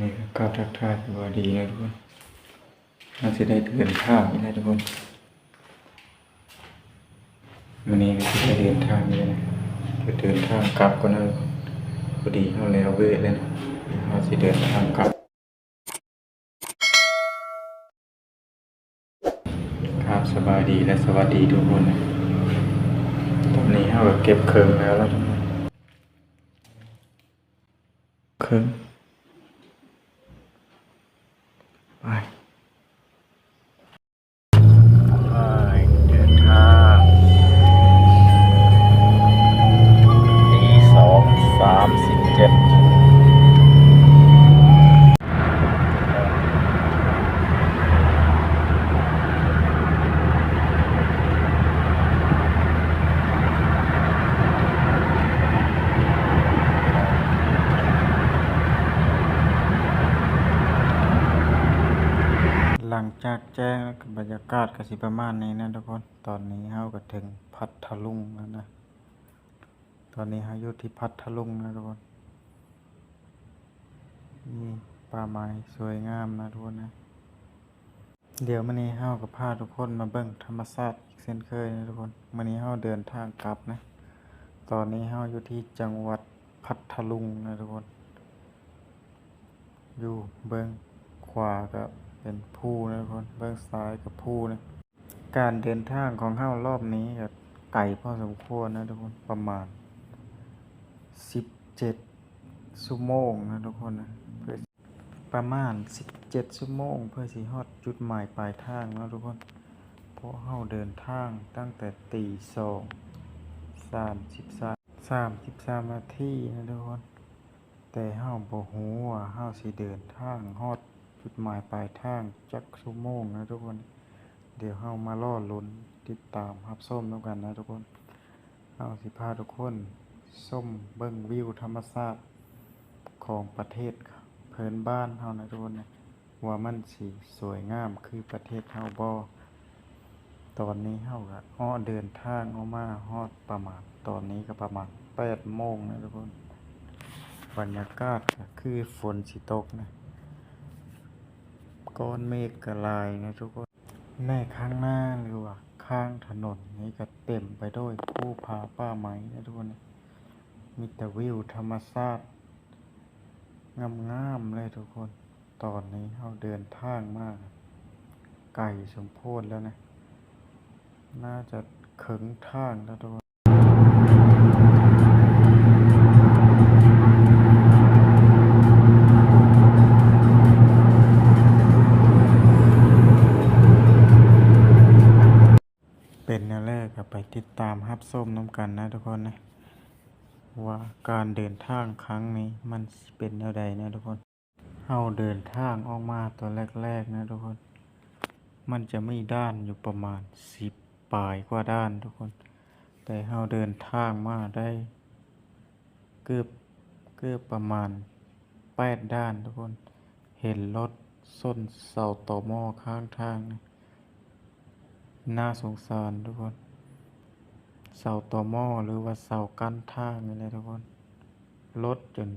ນີ້ກໍທັກທາຍສະບາຍດີນະທຸກຄົນ. ເຮົາຊິໄດ້ເດີນທາງອີກແລ້ວທຸກຄົນ. ມື້ນີ້ກໍຊິໄດ້ເດີນທາງອີກແລ້ວນະ. ຈະເດີນທາງກັບກ່ອນນະ. ພໍດີເຮົາແລ້ວວຽກແລ້ວນະ. ເຮົາຊິເດີນທາງກັບ. ຄັບ ສະບາຍດີ ແລະ ສະຫວັດດີທຸກຄົນ. ຕອນນີ້ເຮົາກໍເກັບເຄື່ອງແລ້ວລະທຸກຄົນ. ເຄື່ອງ ໄປ. ໄປເດີນທາງ ຕີສອງສາມສິບເຈັດ. ຫຼັງຈາກແຈ້ງແລ້ວກໍບັນຍາກາດກໍຊິປະມານນີ້ນະທຸກຄົນ. ຕອນນີ້ເຮົາກໍເຖິງພັດທະລຸງແລ້ວນະ. ຕອນນີ້ເຮົາຢູ່ທີ່ພັດທະລຸງນະທຸກຄົນ. ມີປ່າໄມ້ສວຍງາມນະທຸກຄົນນະ. ດຽວມື້ນີ້ເຮົາກໍພາທຸກຄົນມາເບິ່ງທຳມະຊາດອີກເຊັ່ນເຄີຍນະທຸກຄົນ. ມື້ນີ້ເຮົາເດີນທາງກັບນະ. ຕອນນີ້ເຮົາຢູ່ທີ່ຈັງຫວັດພັດທະລຸງນະທຸກຄົນ. ຢູ່ເບື້ອງຂວາກໍເປັນພູນະທຸກຄົນ, ເບື້ອງຊ້າຍກໍພູນະ. ການເດີນທາງຂອງເຮົາລອບນີ້ກໍໄກພໍສົມຄວນນະທຸກຄົນ, ປະມານສິບເຈັດຊົ່ວໂມງນະທຸກຄົນນະ. ປະມານສິບເຈັດຊົ່ວໂມງເພື່ອຊິຮອດຈຸດໝາຍປາຍທາງເນາະທຸກຄົນ, ເພາະເຮົາເດີນທາງຕັ້ງແຕ່ຕີສອງສາມສິບສາມ ສາມສິບສາມນາທີນະທຸກຄົນ. ແຕ່ເຮົາບໍ່ຮູ້ວ່າເຮົາຊິເດີນທາງຮອດຈຸດໝາຍປາຍທາງຈັກຊົ່ວໂມງນະທຸກຄົນ. ດຽວເຮົາມາລໍລຸ້ນຕິດຕາມຮັບຊົມນຳກັນນະທຸກຄົນ. ເຮົາຊິພາທຸກຄົນຊົມເບິ່ງວິວທຳມະຊາດຂອງປະເທດເພື່ອນບ້ານເຮົານະທຸກຄົນນະ, ວ່າມັນຊິສວຍງາມຄືປະເທດເຮົາບໍ່. ຕອນນີ້ເຮົາກະເອາະເດີນທາງອອກມາຮອດປະມານ, ຕອນນີ້ກະປະມານແປດໂມງນະທຸກຄົນ. ບັນຍາກາດກະຄືຝົນຊິຕົກນະ, ກ້ອນເມກກະຫຼາຍນະທຸກຄົນ. ໃນຂ້າງໜ້າ ຫຼືວ່າຂ້າງຖະໜົນນີ້ກະເຕັມໄປດ້ວຍພູຜາປ່າໄມ້ນະທຸກຄົນ, ມີແຕ່ວິວທຳມະຊາດງາມໆເລີຍທຸກຄົນ. ຕອນນີ້ເຮົາເດີນທາງມາໄກສົມຄວນແລ້ວນະ, ໜ້າຈະເຄິ່ງທາງແລ້ວທຸກຄົນ. ເປັນແນວໃດກະໄປຕິດຕາມຮັບຊົມນຳກັນນະທຸກຄົນນະ, ວ່າການເດີນທາງຄັ້ງນີ້ມັນຊິເປັນແນວໃດນະທຸກຄົນ. ເຮົາເດີນທາງອອກມາຕອນແລກໆນະທຸກຄົນ, ມັນຈະມີດ່ານຢູ່ປະມານສິບປາຍກວ່າດ່ານທຸກຄົນ, ແຕ່ເຮົາເດີນທາງມາໄດ້ເກືອບ ເກືອບປະມານແປດດ່ານທຸກຄົນ. ເຫັນລົດຊົນເສົາຕໍມໍຂ້າງທາງນະ. ໜ້າສົງສານທຸກຄົນ, ເສົາຕໍມໍ ຫຼືວ່າເສົາກັ້ນທາງນີ້ແຫຼະທຸກຄົນ, ລົດຈົນ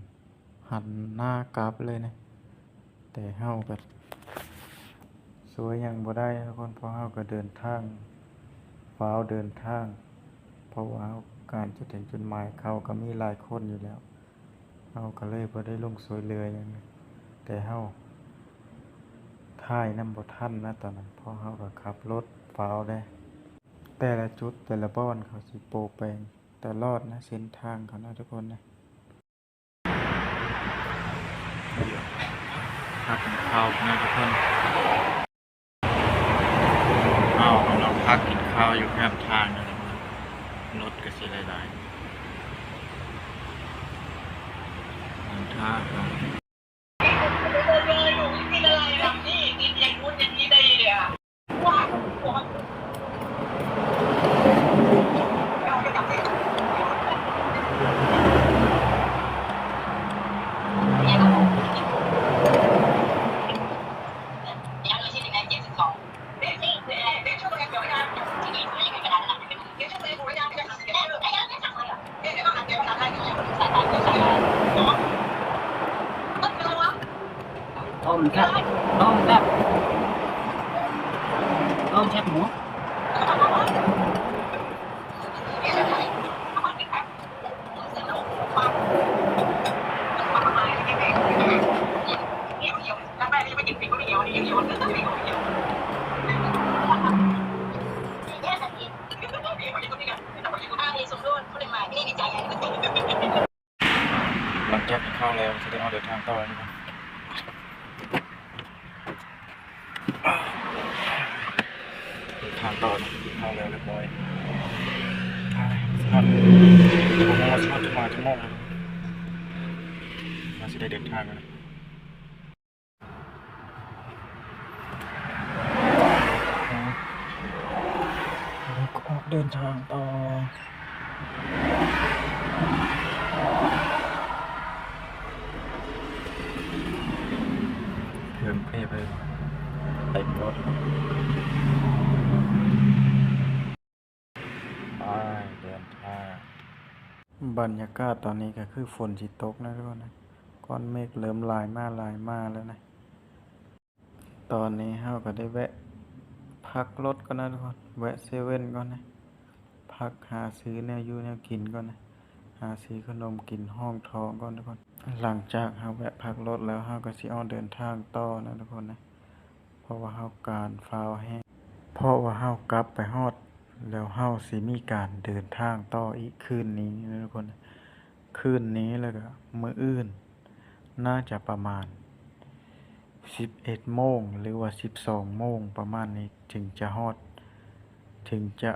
ຫັນໜ້າກັບເລີຍນະ. ແຕ່ເຮົາກະຊ່ວຍຫຍັງບໍ່ໄດ້ທຸກຄົນ, ເພາະເຮົາກະເດີນທາງ ຟ້າວເດີນທາງ, ເພາະວ່າເຮົາ ການຈະເຖິງຈຸດໝາຍເຂົາກະມີຫຼາຍຄົນຢູ່ແລ້ວ. ເຮົາກະເລີຍບໍ່ໄດ້ລົງຊ່ວຍເຫຼືອຫຍັງ, ແຕ່ເຮົາຖ່າຍນຳບໍ່ທັນນະຕອນນັ້ນ, ເພາະເຮົາກະຂັບລົດຟ້າວແດ່. ແຕ່ລະຈຸດແຕ່ລະບ່ອນເຂົາຊິໂປະແປງຕະຫຼອດນະ ເສັ້ນທາງເຂົານະທຸກຄົນນະ. ພັກກິນເຂົ້ານະທຸກຄົນ. ເຮົາກຳລັງພັກກິນເຂົ້າຢູ່ແຄມທາງນີ້ແຫຼະ, ລົດກະຊິຫຼາຍໆ ເດີນທາງ. ເ ຕົ້ມແຊບ ຕົ້ມແຊບ ຕົ້ມແຊບໝູ. ຫຼັງຈາກກິນເຂົ້າແລ້ວ ຊິໄດ້ອອກເດີນທາງຕໍ່ແລ້ວທຸກຄົນ. ເດີນທາງຕໍ່ນະ ກິນເຂົ້າແລ້ວຮຽບຮ້ອຍ. ຮອດ ບໍ່ຮູ້ວ່າຊິຮອດປະມານຈັກໂມງ ວ່າຊິໄດ້ເດີນທາງແລ້ວນະ. ແລ້ວກໍອອກເດີນທາງຕໍ່. ເຄື່ອງເພໄປ ເຕັມລົດ. ໄປເດີນທາງ. ບັນຍາກາດຕອນນີ້ກໍຄືຝົນຊິຕົກນະທຸກຄົນນະ, ກ້ອນເມກເລີ່ມຫຼາຍມາຫຼາຍມາແລ້ວນະ. ຕອນນີ້ເຮົາກໍໄດ້ແວະພັກລົດກ່ອນນະທຸກຄົນ, ແວະເຊເວັ່ນກ່ອນນະ, ພັກຫາຊື້ແນວຢູ່ແນວກິນກ່ອນນະ, ຫາຊື້ຂະໜົມກິນຮອງທ້ອງກ່ອນທຸກຄົນ. ຫຼັງຈາກເຮົາແວະພັກລົດແລ້ວ ເຮົາກໍຊິອອກເດີນທາງຕໍ່ນະທຸກຄົນນະ. ເພາະວ່າເຮົາການຟ້າວແຮງ ເພາະວ່າເຮົາກັບໄປຮອດແລ້ວ ເຮົາຊິມີການເດີນທາງຕໍ່ອີກຄືນນີ້ນະທຸກຄົນ. ຄືນນີ້ແລ້ວກໍມື້ອື່ນ ໜ້າຈະປະມານສິບເອັດໂມງ ຫຼືວ່າສິບສອງໂມງປະມານນີ້ ເຖິງຈະຮອດ ເຖິງຈະ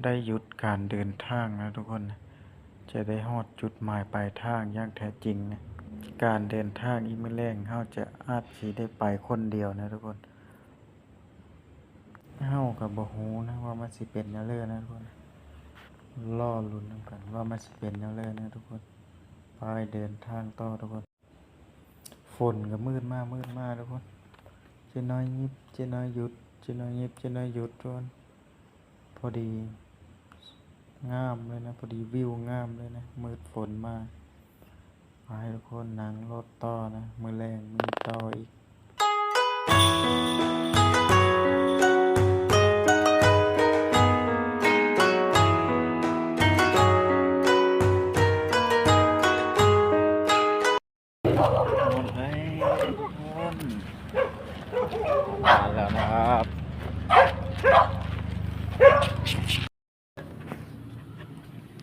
ໄດ້ຢຸດການເດີນທາງນະທຸກຄົນນະ, ຈະໄດ້ຮອດຈຸດໝາຍປາຍທາງຢ່າງແທ້ຈິງນະ. ການເດີນທາງອີກມື້ແລງ ເຮົາຈະອາດຊິໄດ້ໄປຄົນດຽວນະທຸກຄົນ. ເຮົາກໍບໍ່ຮູ້ນະວ່າມັນຊິເປັນແນວໃດນະທຸກຄົນ, ລໍລຸ້ນນຳກັນວ່າມັນຊິເປັນແນວໃດນະທຸກຄົນ. ໄປເດີນທາງຕໍ່ທຸກຄົນ. ຝົນກໍມືດມາມືດມາທຸກຄົນ, ຈັກໜ້ອຍຫຍິບ ຈັກໜ້ອຍຢຸດ ຈັກໜ້ອຍຫຍິບ ຈັກໜ້ອຍຢຸດທຸກຄົນ. ພໍດີງາມເລີຍນະ, ພໍດີວິວງາມເລີຍນະ, ມືດຝົນມາ. ຂໍໃຫ້ທຸກຄົນນັ່ງລົດຕໍ່ນະ, ມື້ແລງມີຕໍ່ອີກ. ໝົດແລ້ວທຸກຄົນ ມາແລ້ວນະຄັບ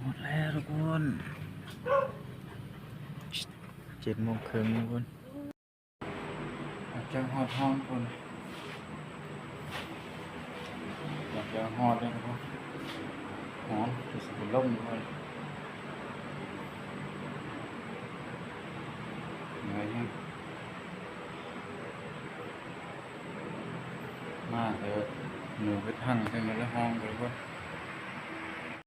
ໝົດແລ້ວທຸກຄົນ ເຈັດໂມງເຄິ່ງທຸກຄົນ. ຫຼັງຈາກຮອດຫ້ອງພຸ້ນ ຫຼັງຈາກຮອດແລ້ວພຸ້ນ ຮ້ອນ ຄືຊິເປັນລົມພຸ້ນ ເມື່ອຍແຮງ ມາແຕ່ໝູເຮັດຮັງໃສ່ໝົດແລ້ວ ຮ້ອນເບິດ.